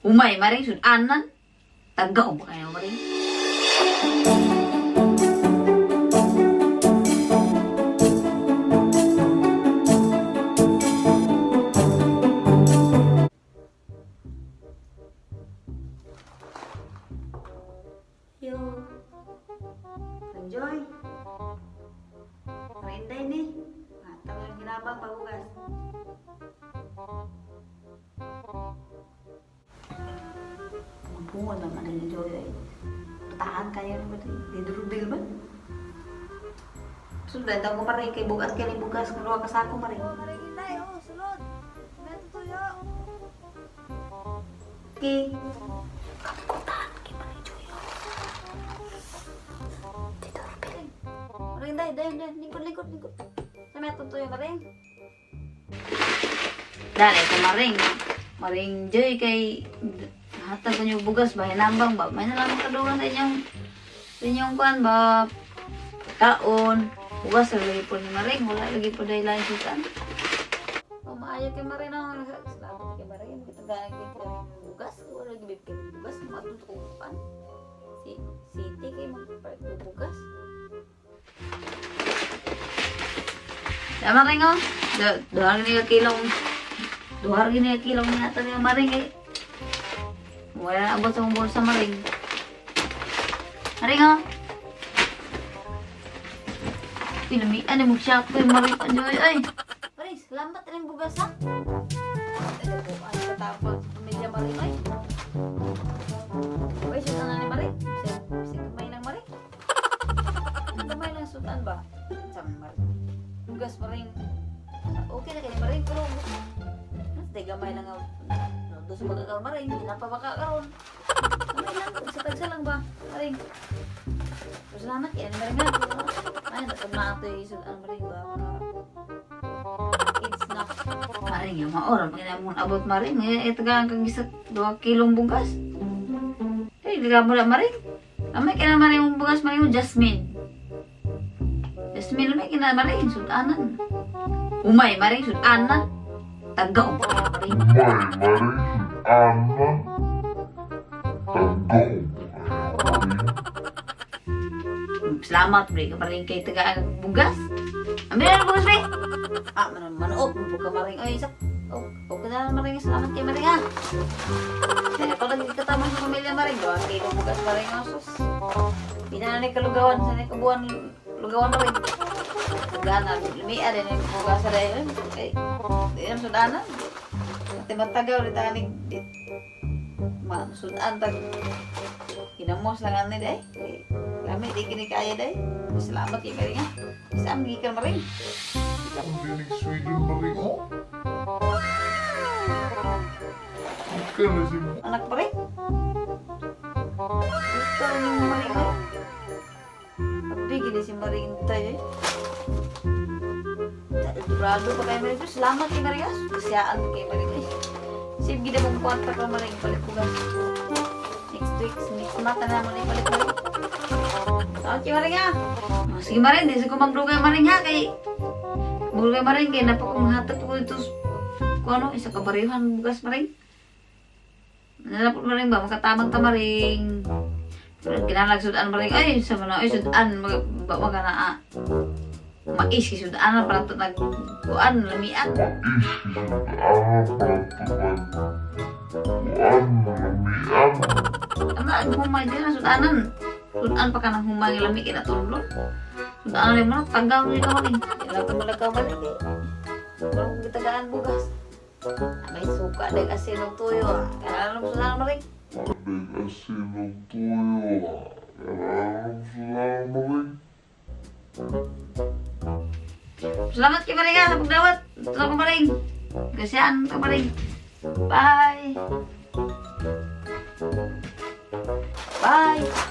Humay, Maring, sudanan. Tagaw ba kayo, Maring? Yo. Enjoy. Marinday ni. Atang yung ginabang paghugas. Magbunga naman ang Joy ay. Patahan kayo naman ay. Di durubil ba? Sundan daw ko maring kay bugas kay ni bugas kung luwa kasako maring. Oh, maring inday, oh, sulod. May tutuyo. Okay. Kamikutan kay Maring Joy. Di durubil. Maring day, day, day, lingkod, lingkod, lingkod. Sa may tutuyo, maring. Dali ko, Maring. Maring Joy, kay hatag ko niyo bugas ba, hinambang ba? May nalamang kadugan sa inyong kuan ba? Kaon. Bugas, lagi po ni Maring. Wala lagi po dahil lang sudan. Oh, maayo kay maring na. Salamat kay maring. Magkatagaan kay maring bugas. Wala gibib kay bugas. Matuto ko kuan. Si City kay magpalit og bugas. Tama rin oh. Duha rin ka kilong. Duha rin ka kilong niya ito yung Maring eh. Wala na abot sa mong bulsa, Maring. Maring oh. Pinamian eh, mag-shop ko yung Maring. Anjoy ay. Maring, salamat rin bugas ha. Ay, po, ay, katapang sa pamilya maring ay. Uy, sutan na ni maring. Sa kamay lang maring. Ang kamay lang sutan ba? Sa maring. Bugas maring. Okay na kay maring pero mas day gamay lang ang doon sa magkakaroon maring, hindi na pa makakaroon. Gamay lang, sa tagsa lang ba? Maring. Pero salamat kay ni maring ha. Ay, natag na ito yung sutan maring ba? It's na. Maring yung maoram. Pag mo abot Maring. Eh, ito ka ang isa 2 kilong bugas. Eh, hindi ka mula Maring. Amay kina Maring yung bugas Maring yung Jasmine. Jasmine may kina Maring sudanan. Umay Maring sudanan. Tagaw pa kayo, Maring. Umay, Maring, sudanan. Tagaw ba kayo, Maring? Salamat bre ka Maring kay taga ang bugas. Ambil na bugas bre. Ah, man manood mo ka maring. Ay, sak. Oh, okay na lang maring. Salamat kay maring ha. Kaya pa lagi katama sa pamilya maring. Gawa kay bugas maring oh, sus. Pinanay kalugawan sa ni kabuan lugawan maring. Gana, lumia din yung bugas sa dayon. Kay di na sudanan. Ate matagaw di tanig di ma sudan tag kinamos lang ani day. Kay lami di kini kaya day. Salamat kay maring ha. Sa amgi ka maring. Ang dinig Sweden, Maring, oh. Ikaw na si Anak pa rin. Gusto rin yung maring eh. Pabigin ni si Maring tayo eh. Durado pa kayo Maring. Salamat kay Maring. Ah. Kasiyaan kay Maring eh. Save gida mong kwarta ka Maring. Palit ko gas. Next week, next month na naman eh. Palit Maring. Salamat kay Maring ah. Oh, sige Maring, di sa ko magdugay Maring ha kay magdugay Maring kay napako manghatag ko dito kung ano isa ka baryohan bugas Maring. Nalapot Maring ba makatabang ta Maring. Pero kinalag sudan Maring ay sa mga ay sudan mag ba magana ah. Mais kay sudan na para to nag kuan lamian. Mais, sudanan, para tuman. Kuan, lamian. Ano ang humay din na sudanan. Sudan pa ka ng humay nga lami kay natulog. Sudan na mo na tagaw ni ka Maring. Kailangan ko malagaw Maring eh. Walang gitagaan bugas. May suka dahil asin ng tuyo ah. Kailangan mo sudan Maring. Ating asin ng tuyo, ah. Kailangan sudanan, Maring. Salamat kay Maring ha, sa pagdawat. Ito ko Maring. Kasiyaan ka Maring. Bye. Bye.